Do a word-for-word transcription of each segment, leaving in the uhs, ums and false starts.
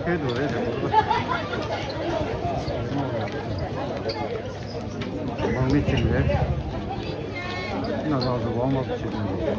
ཁྱེད་དུ་རེད་དེ། དམག་མི་ཅིག་རེད། ང་རང་ཚོ་ཝརམ་ཨབ་བྱེད་ཀྱི་འདུག་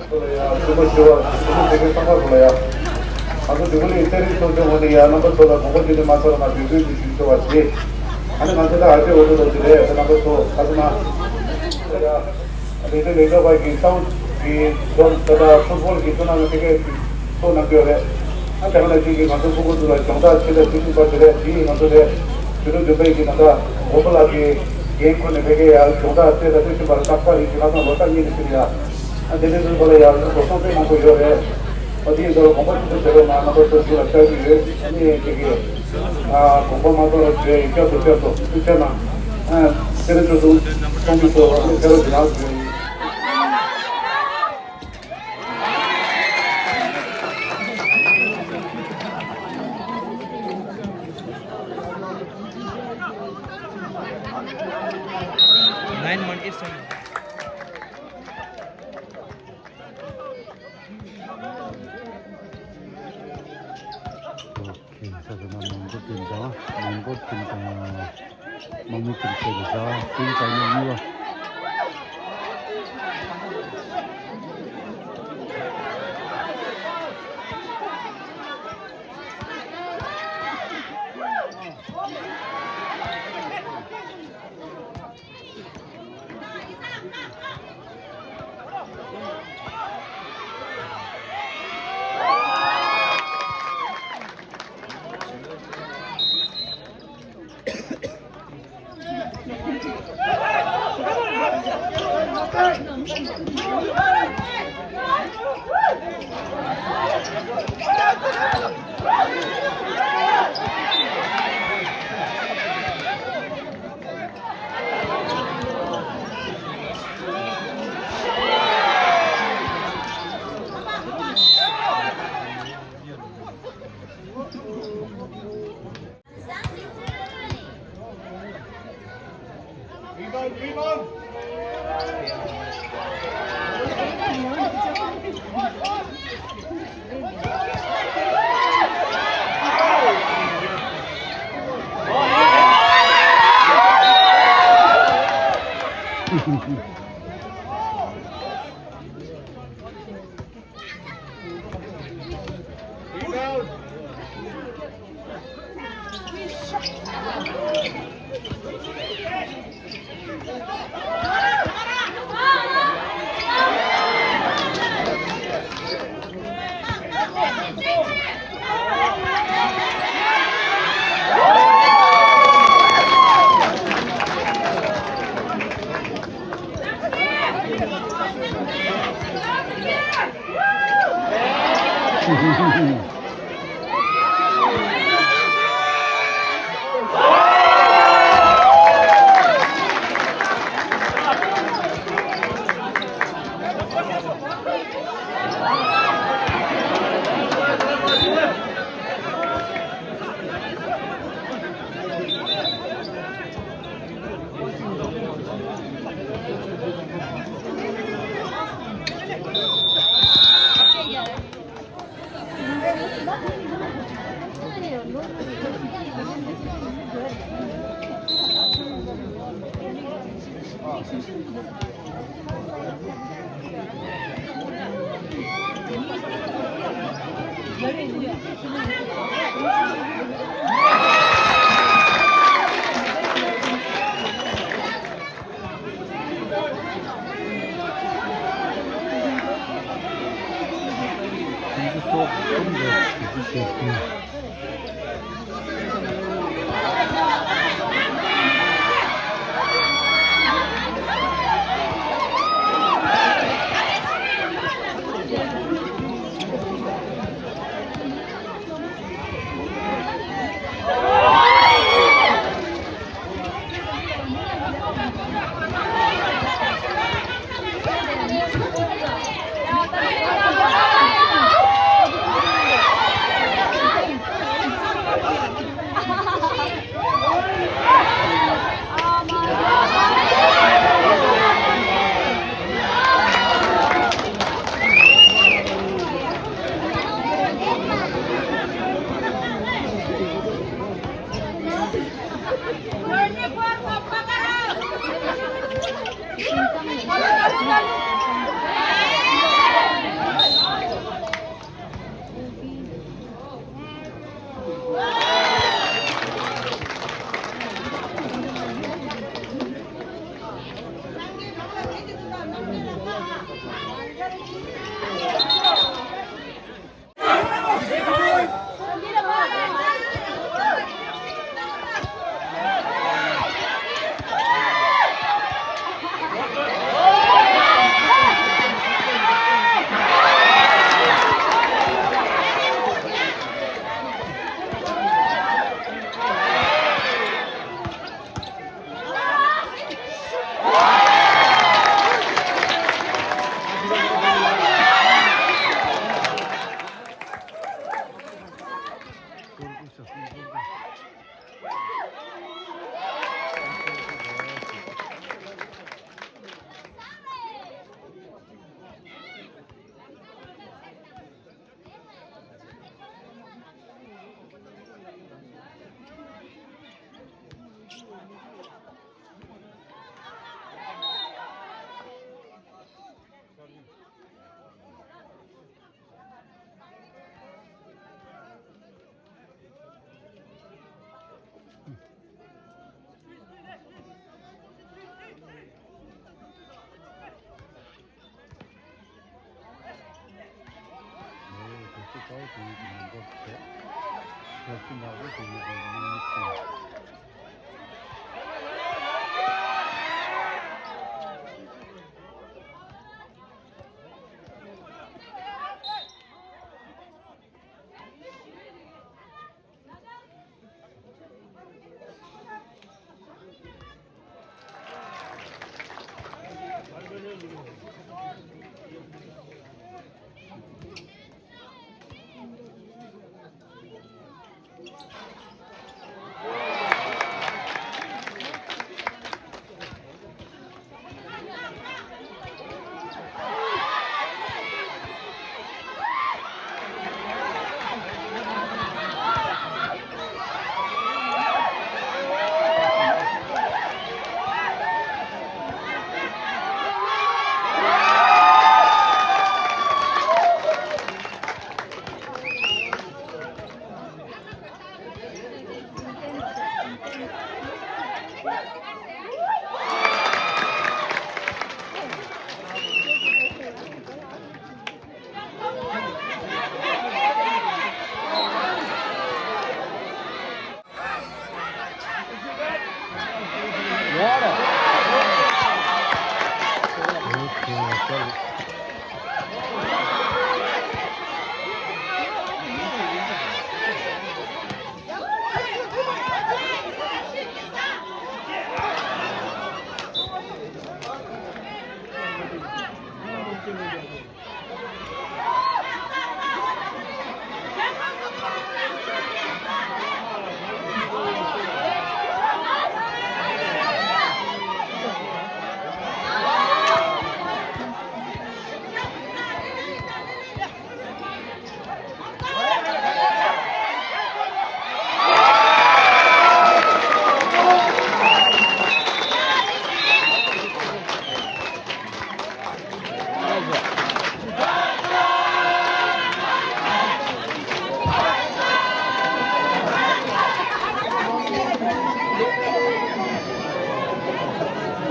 ཚོ་ལ་ཡ། ཐུགས་རྗེ་ཆེ་བ། ཐུགས་རྗེ་ཆེ་བ། ང་ཚོ་འདི་ག་ལས་ཚན་རིག་ཚོགས་ཆུང་ངོས་ནས་ཡ་རྣམ་པ་ཚོ་ལ་དགོངས་པ་བཞེས་ནས་མ་ཚར་ན་འབོད་སྐུལ་ཞིག་ཞུ་ཆོག་པ་བྱེད། ཨ་ནི་ང་ཚོ་ད་ཨ་ཅེ་འོ་དོ་དོ་དེ་རེད། ཨ་ནི་རྣམ་པ་ཚོ་ཁ་སང་ན་ལས་དོན་ལས་ཀ་བ་གི་ཏང་གི་འཛོམས་ད་ལྟ་ཕུཊ་བོལ་གི་ཐུགས་སྣང་ལ་དེ་གས་ཚོགས་གནང་གི་ཡོད་རེད། ཨ་དེ་ག་ནང་བཞིན་གྱི་ང་ཚོ་ཕྲུ་གུ་ཚོ་ལ་སྦྱོང་བརྡར་ཆེ་ལ་ཆེ་ཞིག་པ་དེ་རེད། དེ་ཡིས་ང་ཚོ་རེད། ཆོས་དྲུག་བདུན་པའི་གི་ནང་ད་མགོན་པོ་ལགས་ཀྱི་འགན་ཁུར་ནས་བོད་སྐད་ཡར་སྦྱོང་བརྡར་སྤྲད་ད་ལྟ་ཤིན་པར་རྟག་པར་རིགས་ཀྱི་ལྷག་བསམ་ལོ་ལྟར་རྙེད་དུ་ཕྱིན་ཡ། ཨ་དེ་འདྲའི་ཚོའི་སྐོར་ལ་ཡར་འགྲོ་སོང་དཔེ་མང་པོ་ཡོད་རེད། ཨ་དེ་ཡིན་ཙང་གོང་མ་ཆུ་ཚོད་བྱེད་རོགས་གནང་། རྣམ་པ་ཚོ་ཞུ་ལ་བཅར་གྱི་ཡོད། ཨ་ནི་དེ་གི་ཨ་དགོངས་པ་མ་ཚོམ་རོགས་བྱོས། བསྐྱར་དུ་བསྐྱར་དུ་ཐུགས་རྗེ་གནང་། ཨ་དེ་རིང་ཆུ་ཚོད་གསུམ་གྱི་ཚོད་ཨ་ནི་ཕེབས་རོགས་གནང་ཞུ་ཡིན། Nine one eight seven. ཁྱེད་ས་གི་ན་མང་པོ་ཀུན་དང་མང་པོ་ཀུན་དང་། དམག་མི་ཀུན་ཆེ་གི་ཟ་ཀུན་དང་ཉོ་ཉོ་བ།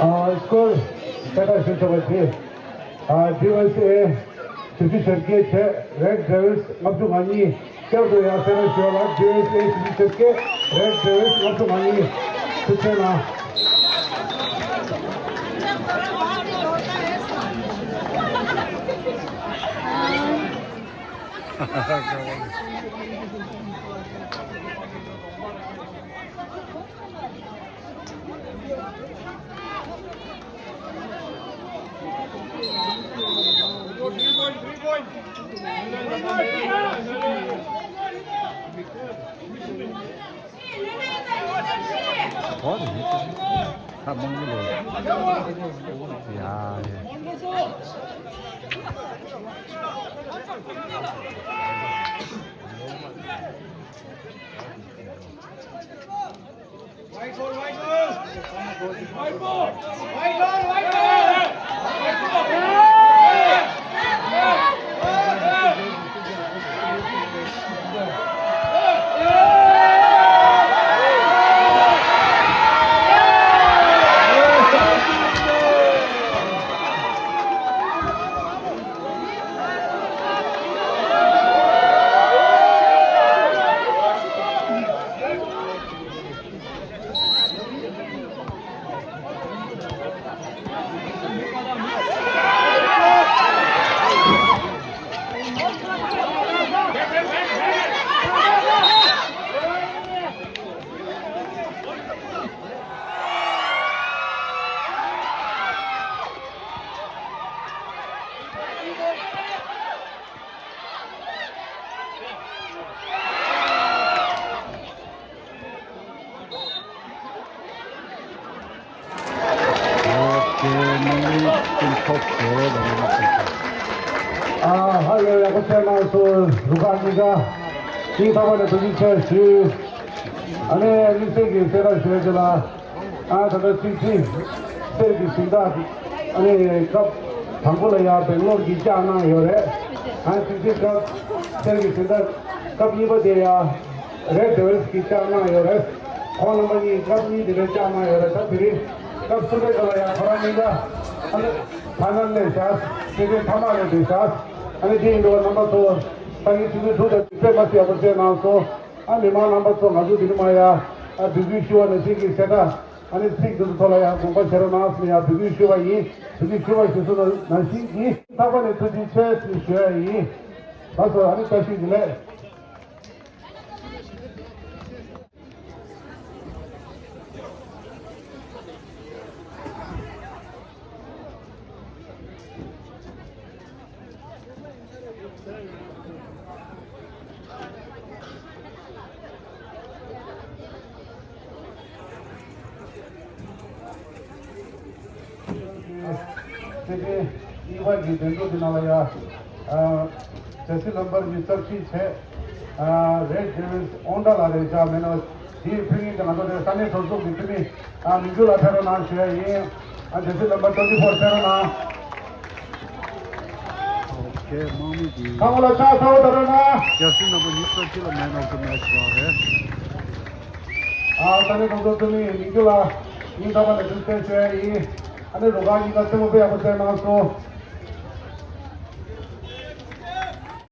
ཨ་སྐོར་ཤ་སྟག་ཞུ་ཆོག་པ་བྱས། ཨ་ཌི་ཝའེ་སི་ཨེ་དྲུག་ཅུ་ཞེ་བརྒྱད་བྱས། རེཌ་ཌེ་བིལ་སི་ལྔ་བཅུ་ང་གཉིས། བསྐྱར་དུ་ཡང་སེ་ར་ཞོལ་ལ་ཌི་ཝི་ཨེཆ་ཨེ་ཆི་ཆེད་སྐད་རེད་ཌི་ཝི་ཨེཆ་ལྔ་བཅུ་ང་གཉིས་ཐུགས་རྗེ་གནང་། ཨ་ཧ་ལས་ཡག་པོ་བྱས་གནང་སོང་རུ་ཁག་གཉིས་ཀ། སྙིང་ཐག་པ་ནས་ཐུགས་རྗེ་ཆེ་ཞུ། ཨ་ནི་དམིགས་བསལ་གྱི་གསལ་བསྒྲགས་ཞུ་ཡ་ཅིག་ལ། ཨ་ད་ལྟ་གཅིག་གཅིག་གསེར་གྱི་ཞིང་བདག་ཨ་ནི་སྐབས་དང་པོ་ལ་ཡ་སྦེང་ལོར་གྱིས་བཅག་གནང་ཡོད་རེད། ཨ་གཅིག་གཅིག་སྐབས་གསེར་གྱི་ཞིང་བདག་སྐབས་གཉིས་པ་དེ་ཡ་རེད་ཌི་ཝི་ཨེཆ་གིས་བཅག་གནང་ཡོད་རེད། ཁོང་རྣམ་པ་གཉིས་སྐབས་གཉིས་དེ་འདྲ་བཅག་གནང་ཡོད་རེད། ད་དེ་རིང་སྐབས་གསུམ་པའི་སྐབས་ལ་ཡ་ཁོ་རང་གཉིས་ཀ་ཨ་ནི་ཕ་ནལ་ནས་བཞག་སྐད་འཕྲིན་མཐའ་མ་ལས་དེ་བཞག་ཨ་ནི་དེ་ཡིན་འགྲོ་བ་རྣམ་པ་ཚོ་ད་ངས་ཆུ་ཚོད་དྲུག་དང་དྲུག་ཙམ་མ་ཟིན་ཡག་པོ་བྱས་གནང་སོང་། ཨ་མི་མང་རྣམ་པ་ཚོ་ང་ཚོ་འདི་ནས་མར་ཡ་ཨ་འབོད་སྐུལ་ཞུ་བ་ནང་བཞིན་གྱི་གསལ་བསྒྲགས་ཨ་ནི་ཚིག་འདི་ཚོ་ཐོག་ལ་ཡ་དགོངས་པ་བཞེས་རོགས་གནང་ཟེར་ནས་ཡ་འབོད་སྐུལ་ཞུ་བ་ཡིན། འབོད་སྐུལ་ཞུ་བ་ཞུ་སོང་ནང་བཞིན་གྱི་ལྷག་པ་ནས་ཐུགས་རྗེ་ཆེ་ཞེས་ཞུ་ཡ་ཡིན། ལགས་སོ། ཨ་ནི་བཀྲ་ཤིས་བདེ་ལེགས། སྐྱེ་ཕྲེང་གཉིས་པ་གི་འདེམས་སྒྲུག་གི་ནང་ལ་ཡ། ཨ་ཇར་སི་ནམ་པར་ཉི་ཤུ་རྩ་བཞི་བྱས། ཨ་རེད་ཌི་ཝི་ཨེཆ་ཨོན་ཌ་ལགས་རེད་བཞག་མེད་ན། དེའི་ཕུལ་མཁན་དེ་ང་ཚོ་དེ་ས་གནས་གྲོས་ཚོགས་ཀྱི་འཐུས་མི་ཨ་མི་འགྱུར་ལ་ཕེབས་རོགས་གནང་ཞུ་ཡ་ཡིན། ཨ་ཇར་སི་ནམ་པར་ཊུ་ཝེན་ཊི་ཕོར་ཕེབས་རོགས་གནང་། ཨོ་ཁེ། དམངས་མི་གི་ཁ་ངོ་ལ་ཕྱག་ཚ་བོ་ད་རོགས་གནང་། ཇར་སི་ནམ་པར་ཉི་ཤུ་རྩ་བཞི་ལ་Man of the Match བཞག་རེད། ཨ་ས་གནས་གྲོས་ཚོགས་འཐུས་མི་མི་འགྱུར་ལ་སྙིང་ཐག་པ་ནས་ཐུགས་རྗེ་ཆེ་ཞུ་ཡ་ཡིན། ཨ་ནི་རུ་ཁག་གཉིས་ཀ་རྩེད་མོ་དཔེ་ཡག་པོ་རྩེས་གནང་སོང་།